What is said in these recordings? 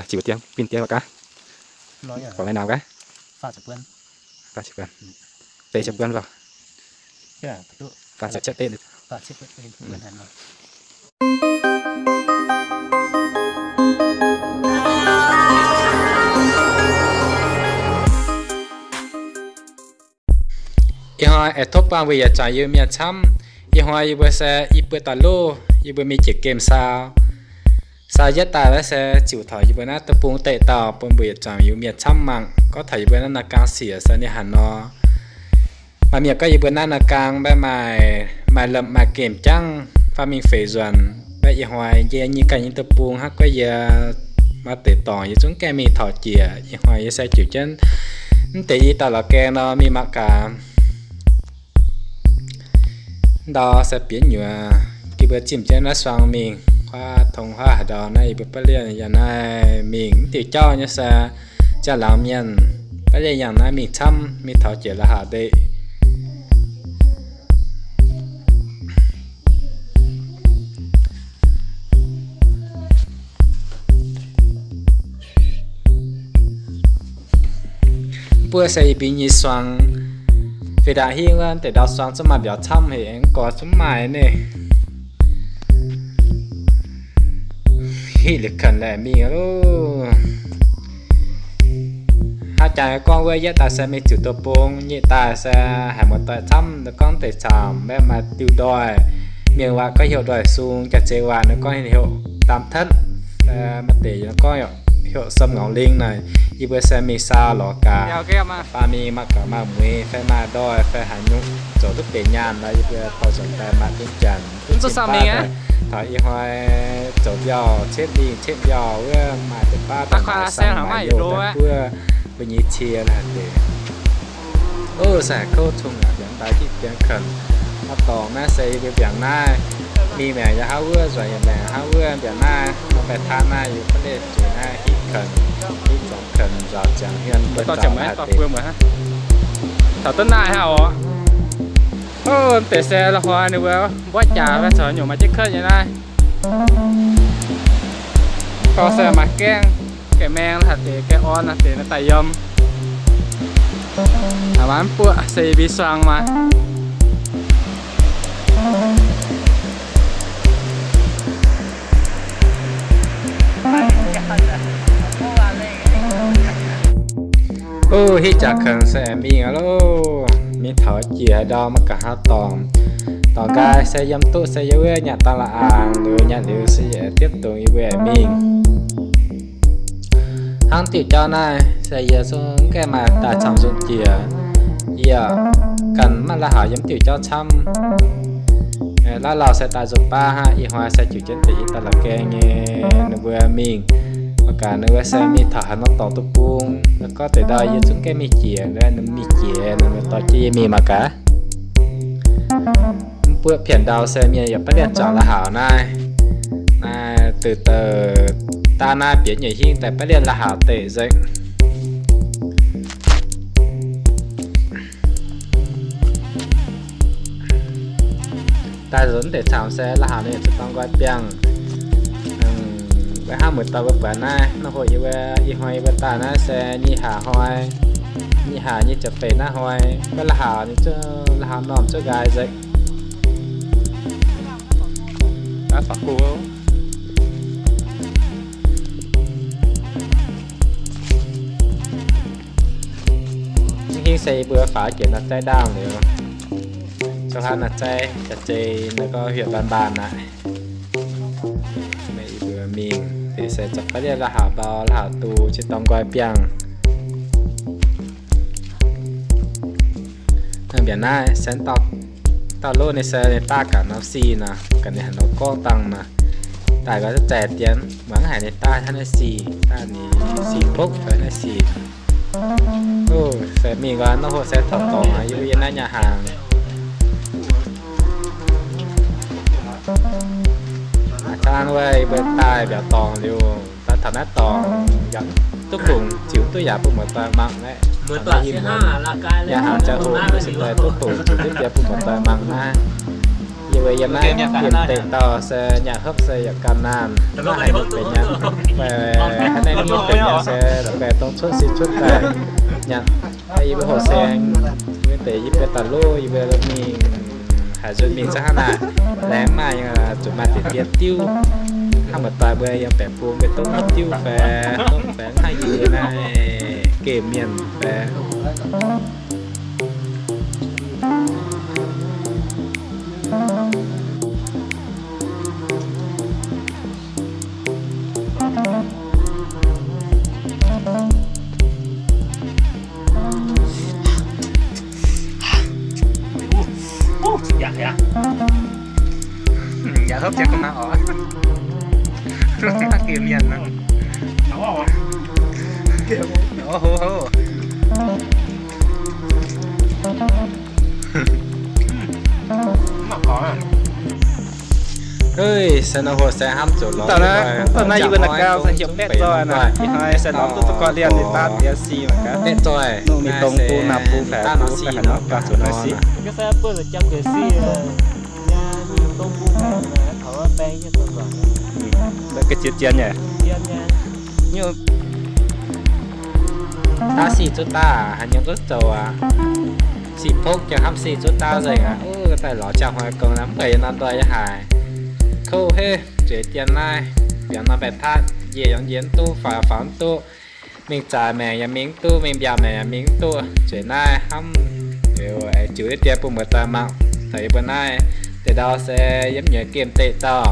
Ziux dien, bin dien gaax. Deix ziepc buon loh. Ih hnoi aengx tov buangh mbuo yietc zuangx Iu Mienh camv. Ih hnoi yie mbuo se i buo dauh loh, yie mbuo mingh jiex gemh saau. Saau yietv daaih naaiv se ziux taux yie mbuo naaiv deic-bung deic-dauh bun mbuo yietc zuangx Iu Mienh camv mangc. Gorngv taux yie mbuo naaiv nor gaang siec se ninh haaix nor. Maaih mienh gorngv yie mbuo naaiv nor gaang mbaeqv maaih, maaih lemh maaih gemh jangv, fai mingh feix nzuonx. Mbaeqv ih hnoi yie nyei ganh nyei deic-bung hnangv guaiv yie maaih deix dorngx yie zungv gaengh mingh taux jiex. Ih hnoi yie se ziux jienv mv deix i dauh la'gaeng nor mingh mangc gaax. Ndau se bienx nyuoz, yie mbuo zimh jienv naaiv suang mingh, huaav tong huaav haaix ndau naaiv yie mbuo baav lienh yaac naaiv mingh mv diuh jauv nyei se ziangh laangz mienh baav lienh yangh naaiv mingh camv, mingh taux jiex la'haaix ndeic. Buov se yie mbuo nyei suang, fih ndaangc hingv wuov deix ndau suang zungv maaih mbiauz camv haic, aengx gorx zungv maaih nyei. Hitv liuz kouv laeh mingh loh. Hnangv jangx gorngv wuov yietv daaih se mingh ziux deic-bung, nyeic daaih se haiz muoz-doic camv, ninh gorngv deix camv, mbaeqv maaih diuh ndoih, mienh waac gorngv heuc ndoih sung, jaax-zeix waac ninh gorngv heuc dam tenv, maaih deix ninh gorngv heuc sâm ngorc ling naaic. Yie mbuo se mingh saau lorz gaax, faah mingh mangc gaax maaih mueiz fai maaih ndoih fai haaix nyungc zoux duqv benx nyaanh nor, yie mbuo dorh nzuonx daaih maaih duqv janx duqv cin baav daaih. Taux ih hnoi zoux mbiauh, cietv lingh cietv mbiauh wuov, maaih deix baav daaih maaih saang maaih youh daaih buov mbuo nyei cie la'haaix deix. Ov, se haiz kouv cong aqv, mbiaauc daaih hitv dien kouv. Hnangv dorngx naaiv se yie mbuo mbiaauc naaiv, mingh maengc yaac hnangv wuov, nzuonx yaac maengc hnangv wuov, mbiaauc naaiv nor baeqc taav naaiv yie baav lienh zuqc naaiv hitv kouv, hitv zuqc kouv nzaaux ziangx hmien mbuo zaux la'haaix deix. Taux duqv naaiv hnangv oc. Ov, deix se la'haaix ninh mbuo mbuov jaax fai caux nyungc maaih jienv kouv nyei naaiv. Dorh se maaih gaengh, gaengh maeng la'haaix deix, gaengh orn la'haaix deix naaiv daaih yiem. Aa, mv buoqv se mbi suang maah. Ov, hitv jaax kouv se aengx mingh aqv loh. Mingh taux jiex haaix ndau maiv gaax hnangv dorngx. Dorngx nqaai se yiem duqv se yiem wuov nyanc dangh la'angx liuz, nyanc liuz se yie diepv dungx yie mbuo aengx mingh. Hnangv diuh jauv naaiv se yie zungv gaengh maaih daaih camv nzunc jiex. Yie ganh maiv la'haux yiem diuh jauv camv. Laav lauh se daaih nzunc baav hnangv. Ih hnoi se ziux jienv deix i dauh la'gaeng nyei, ninh mbuo mingh mangc gaax ninh mbuo se mingh taux haaix norm dorngx deic-bung. Gorngv deix ndau yie zungv gaengh mingh jiex, ninh mingh jiex ninh mbuo dorh jienv yie mingh mangc gaax. Mv buoqv pienx ndau se mienh yaac baav lienh zuangx la'haux naaiv. Naaiv duqv douh daav naaiv bienx nyei hingv daaih baav lienh la'haux deix nzengc. Daaih nzunc deix camv se la'haux ninh zuqc dorng nqoi biangh. Mv hnangv muoz-doic mbuo buatc naaiv, nor hoc yie mbuo ih hnoi yie mbuo daaih naaiv se nyic hlaax hnoi, nyic hlaax nyei ziepc feix naaiv hnoi, mv la'haux ninh zuqc la'haux normh zuqc nqaai nzengc. Mv hingv se yie mbuo faaux jiex naaiv zaih ndaangh liuz, zoux haaix naaiv zaih, jaax-zeix naaiv gorngv huyện Văn Bàn naaiv. Meih yie mbuo mingh deix se zorqv baav lienh la'haux mbau, la'haux du, ziouc dorng nqoi biangh. Mbiaauc naaiv se dauh loh ninh se ninh daaih gaax norm sic nor, gaax ninh haaix nor gorngv dangh nor, daaih gaax zaih dien, mangc haic ninh daaih hnangv naaiv sic, daaih ninh sic bopv gaax naaiv sic. Se mingh gaax nor hoc se taux dorngx yie mbuo yiem naaiv nyaah hnaangx. Hnangv wuov yie mbuo daaih mbiaauc dorngx liuz, daaih taux naaiv dorngx yaac duqv kungx ziux duqv yaac bun muoz-doic mangc naaiv. Nyaah hnaangx jauv hoc mbuo se daaih duqv kungx ziux duqv yaac bun muoz-doic mangc naaiv. Yiem naaiv yiem deic-dauh se nyanc hopv se yaac ganh naanh, maiv haiz mienh benx nyanc. Fai haaix naaiv mienh benx nyanc se la'baeqc dongh cuotv sic cuotv daaih nyanc. Yie mbuo hoqc saeng, yie mbuo deix yie mbuo daaih lov, yie mbuo mingh haaix nzunc mingh zungv hnangv naaic. Laengz maaih yaac zuqc maaih deix dien diuv. Hnangv muoz-doic mbuo yiem baeqc bung mbuo dongh diuv fai dongh faengx hnangv yie mbuo naaiv gemh mienh fai. Yaac hopv jienv gu'nguaaz oc. Haaix mienh nor. Ov, hov, hov. Ih, se nor hoqc saeng hnamv zoux lorz. Dauh naaiv, dauh naaiv yie mbuo naaic gau se heuc Baeqv Zoih nor. Ih hnoi se lorz duqv duqv gorqv-lienh ninh daav diex si mangc gaax. Baeqv Zoih, ninh dongh bung naaiv bung faix bung faix haaix nor gauh zoux naaiv sic. Ga'ziex zien nyei. Daav sic zuqv daav, haaix nyungc duqv zoux aqv. Sic pokv jangx hnamv sic zuqv daav nzengc aqv. Daaih lorz ziangh hnoi gong naaiv mv baac yie norm ndoih yaac haiz kouv heh. Zueiz dien naaiv, biaux norm baeqc patv, njiec yaac njiec mv duqv, faaux yaac faaux mv duqv. Mingh zaaix maengc yaac mingh mv duqv, mingh mbiaauc maengc yaac mingh mv duqv. Zueiz naaiv hnamv ziux deix dien bun muoz-doic mangc. Taux yie mbuo naaiv deix ndau se yiem nyuoz gemh deic-dauh.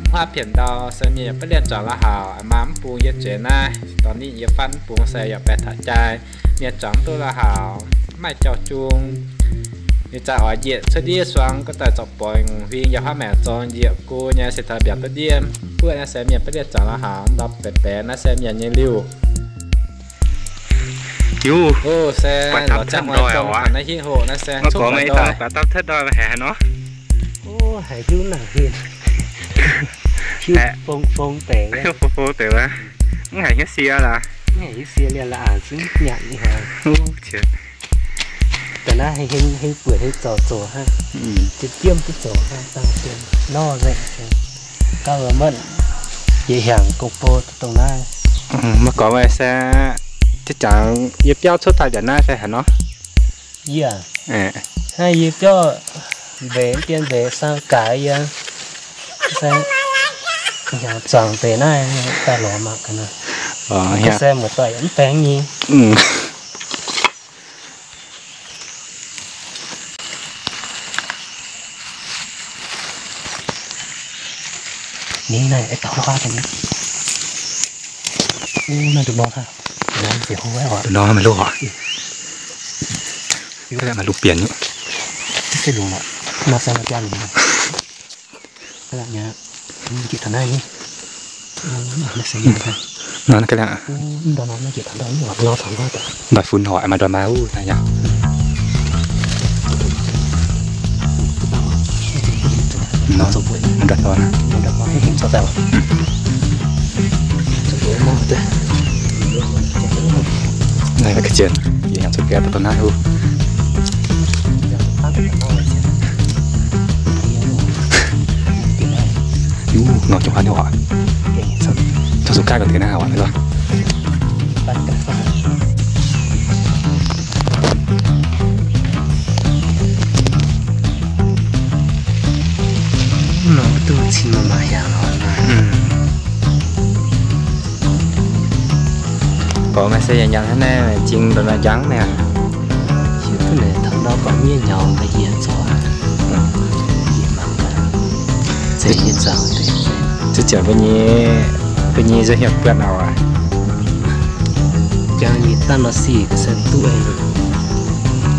Mv huaav pienx ndau se mienh yaac butv lienh zuangx la'hauh, maa mv bung yie zueiz naaiv. Dorh nitv yie fatv mv bung se yaac baeqc taux jai, mienh zuangx mv duqv la'hauh, mv maaih jauv-jung. Ninh zaaih oix njiec cuotv ndiev suang, gorngv daaih zorqv boix huing yaac huaav maengc zorng njiec gu nyei se taux mbiaauc duqv ndiev. Buoqv naaiv se mienh butv lienh zuangx la'hauh, ndau baeqc baeqc naaiv se mienh nyei liuh. Yuh, se lorz ziangh hnoi gong naaiv hiuv hoqc naaiv se maiv gorngv maiv daaih baac dapv cuotv ndoi haiz haaix nor. Haiz hiuv nangc hinh, hiuv fong fong deix, fong fong deix wuov. Mv haiz hiuv sie laaix, mv haiz hiuv sie liemh la'aanx zungv nyanc ih hnoi. Da'naaiv heng heng buatc heng zoux zoux hnangv, jiem jiem duqv zoux hnangv, dangh dien nor nzengc. Gauh maiv yietc hiaangx gong-bou dongh naaiv. Maiv gorngv se, jiex jangx yie biauv cuotv daaih njanc naaiv se haaix nor? Yie, hnangv yie biauv mbeix dien mbeix sang gaax yie, se hiaangx zuangx deix naaiv daaih lorz mangc gaax nor. Se muoz-doic yaac mv baengx nyei. Ninh naaiv, naaiv nduqc nor, nduqc nor meih loh oc. Maaih lungh bienh nyei. Nor, ndoih fun hoic maaih ndoih maaih wuov naaiv yaac. Nor, ndoih nor naaiv. Naaiv ga'zien, yie hnyangx zuqc gaeqv daaih dongh naaiv wuov. Yuv, nor jangx haaix nyungc oc. Caux zuqc gaeqv daaih dongh naaiv oc, mv baac nor duqv cin maaih hnyangx oc. Gorngv maaih se yaac nyanc hnangv naaiv, jing ndongc naaiv njang mi'aqv. Hiuv duqv naaic taux ndau gorngv miev nyaux daaih hieh zoux aqv. Hieh mangc gaax, zeiz hieh zoux deix. Ziex ziepc mbuo nyei, mbuo nyei nzengc hieh buatc nor aqv. Jangx nyei daaih nor sic ga'sie duqv.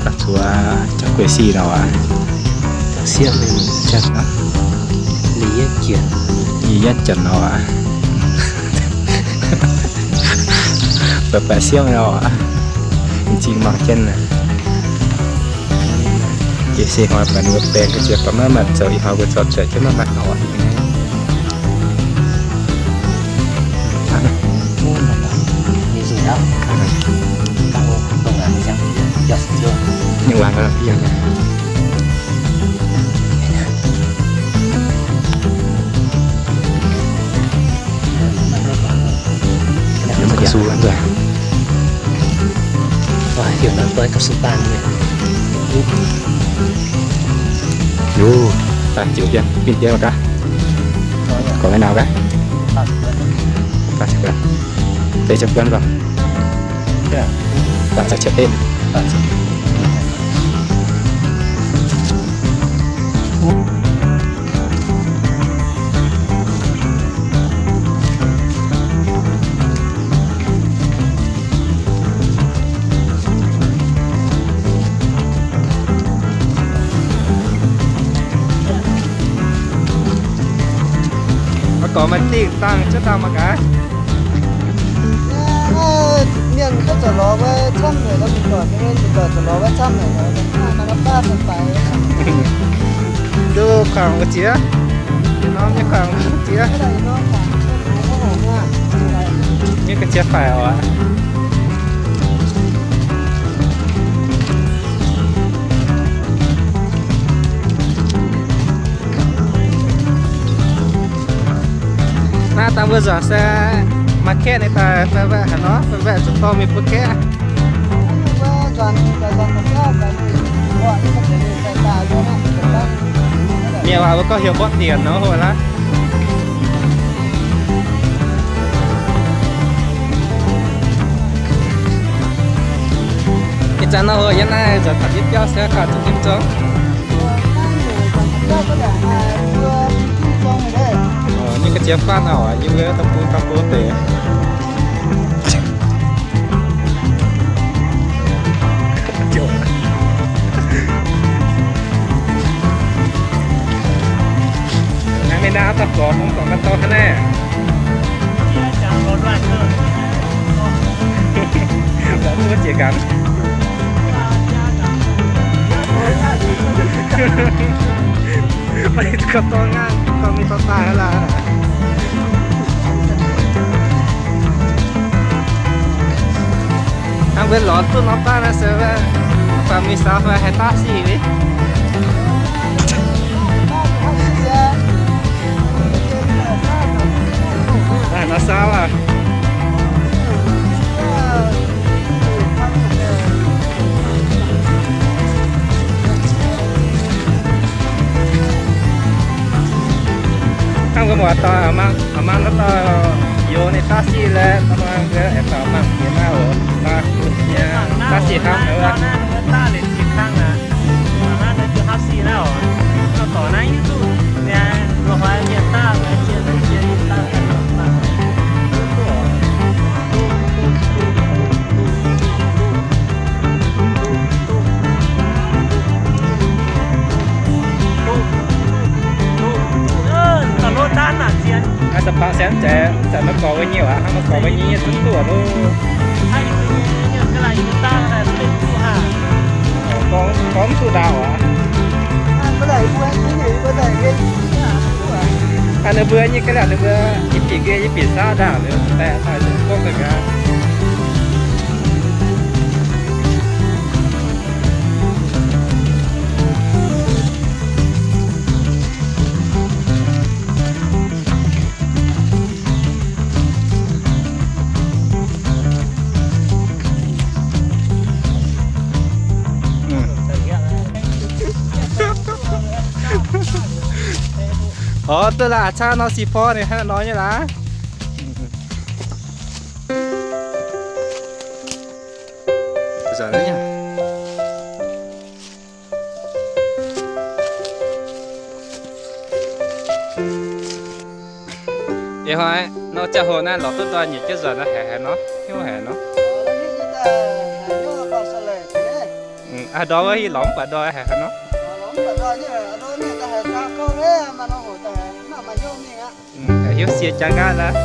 Daaih zuqc jangx gueic sic nor aqv. Siepv mingh jangx liuz yietv jienc, liuz yietv jienc nor aqv. Baeqc baeqc siepv nor aqv. Zingh mangc jienv naaic. Jiex se hnoi baac ninh mbuo baengh ga'ziex baac maiv maaih zoux, ih hnoi mbuo zorqv zueiz jienv maiv maaih hnoi. Ninh wangc ga'naaiv fiev. Yoh, daaih ziux dien, binh dien mangc gaax. Gorngv naaiv nau gaax. Daaih ziux dien. Deix ziux dien gorngv. Daaih ziux dien. Maiv gorx maaih dingh dangh cuotv dangh mangc gaax. Mienh duqv zoux lorz wuov camv haic, mbuo doic, mbuo doic zoux lorz wuov camv haic, maaih norm baav fai faix. Duqv kuangx wuov jiex, norm nyei kuangx wuov jiex. Nyei ga'jiex faix oc. Naaiv dangh mbuo nzuonx se market ninh daaih fai haaix nor, fai zuqc dorh mingh butv kaeqv. Mienh waac mbuo gorngv heuc mborqv dienc nor, hoc laav. Ih zanc nor, yie naaiv nzuonx taux jienv biauv se gauh zuqc jienv zong. Nyei ga'jiex faanv oc, yie mbuo da'bung da'bung deix. Hnangv mingh naaiv daaih gorx mv gorngv ga'dau hnangv naaiv. Gorngv mv jiex nqanx. Ga'dau nqaang, gorngv mingh dorh daaih hnangv laanh. Hnangv mbuo lorz duqv norm daaih naaiv se, faaux mingh saux fai haih daav sic ni. Nor saux aqv. Hnangv mbuo muoz-doic aac, mangc, mangc norm dorh youz ninh daav sic laeh, mbuo aengx faaux mangc mienh naaiv oc. Daav sic hnangv wuov. Hnangv da'faanh sienx zeiz, zanc maiv gorx wuov nyei waac, hnangv maiv gorx wuov nyei nyei zungv duqv loh. Gorngv, gorngv mv duqv ndaauv aqv. Hnangv ninh mbuo nyei ga'naaiv ninh mbuo yie bieqc nqaeqv yie bieqc saauv ndaangc liuz, daaih daaih zungv gorngv daaih gaax. Orv, duqv laaix caa nor si porv ninh hnangv nor nyei laaix. Ih hnoi nor ziangh hoc naaiv lorz duqv ndoi nyic jienv nzuonx nor haiz haaix nor, hnyouv haiz nor. Aa, ndorm wuov hih lorz mv baac ndoi haiz haaix nor. Hnyouv sie jaa nqaatv aqv.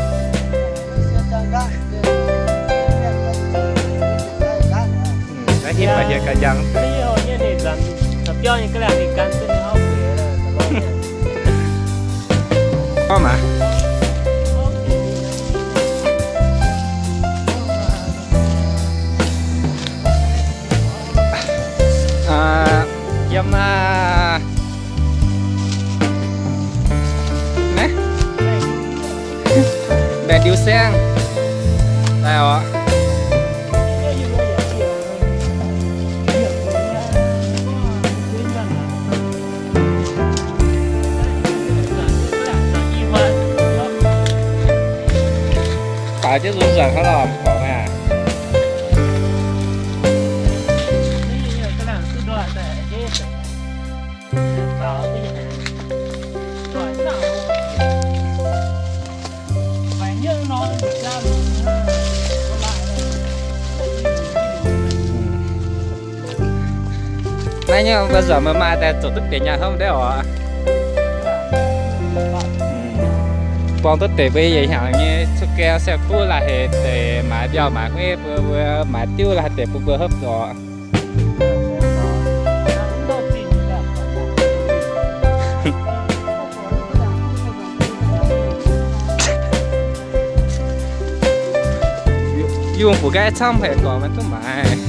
Hipv baac hieh ga'njang. Gorngv maah. Yiem naaiv naaiv, mbaeqc ndiux saengv daaih oc. Jienv nzunc nzangc hnangv nor mv gorngv aqv. Naaiv nyungc mbuo nzunc maaih maaih daaih zoux duqv deix nyaanh hnamv ndeiv oc. Buang duqv deix mbuo yietc hnyangx nyei cuotv gaeng saeng-kuv la'heix deix, maaiz mbiauh maaiz hueiv bun mbuo, maaiz diuv la'heix deix bun mbuo hopv oc. Yungh buc nqaih camv haic gorqv maiv duqv maaiz.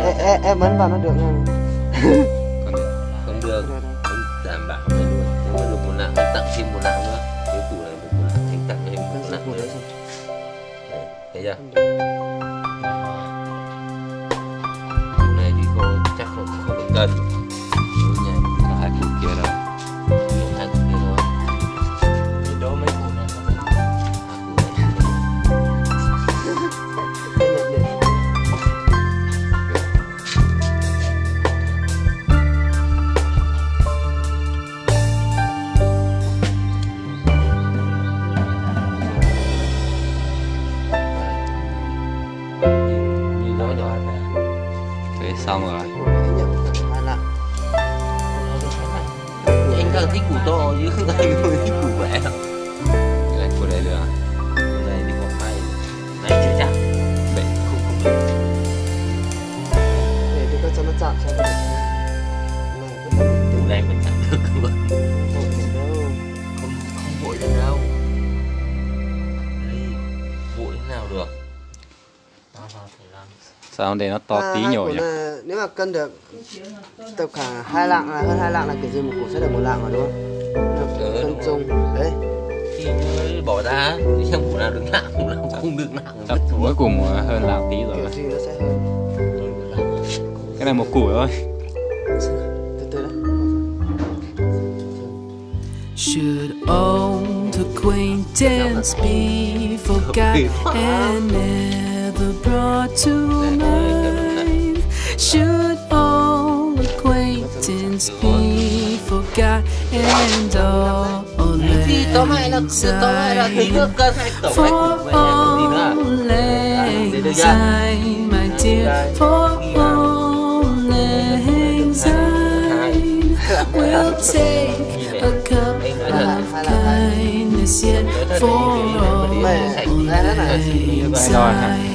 Ê, ê, ê, bấm vào nó được nha. Không được. Không được. Đảm bảo không được luôn. Nếu mà được một nặng, tặng thêm một nặng nữa. Cái củ này một nặng, anh tặng thêm một nặng nữa. Đấy, thấy chưa? Củ này thì không, chắc không, không được cân. Đúng nha. Hai củ kia rồi. Hai củ kia thôi. Thì đố mấy củ này. Thế xong rồi. Anh càng thích củ to chứ, anh không thích củ bé. Cái này củ này được à? Củ này thì có hai. Đấy, chưa chắc. Đấy, không, không được. Để cho nó chạm sang cái này. Củ này mình chặn được luôn. Không, không vội được đâu. Đấy, vội thế nào được. Sao để nó to tí nhỉ? Nếu mà cân được tầm khoảng hai lạng, là hơn hai lạng là kiểu gì một củ sẽ được một lạng mà đúng không? Cân chung. Đấy. Thì mới bỏ ra, xem củ nào được nặng, củ nào không được nặng. Chắc mỗi củ một hơn lạng tí rồi. Kiểu gì nó sẽ hơn. Cái này một củ thôi. Từ từ đã. Should old acquaintance be forgot and never brought to mind? Should old acquaintance be forgot and all lang syne? For auld lang syne, my dear, for auld lang syne, we'll take a cup of kindness yet for auld lang syne.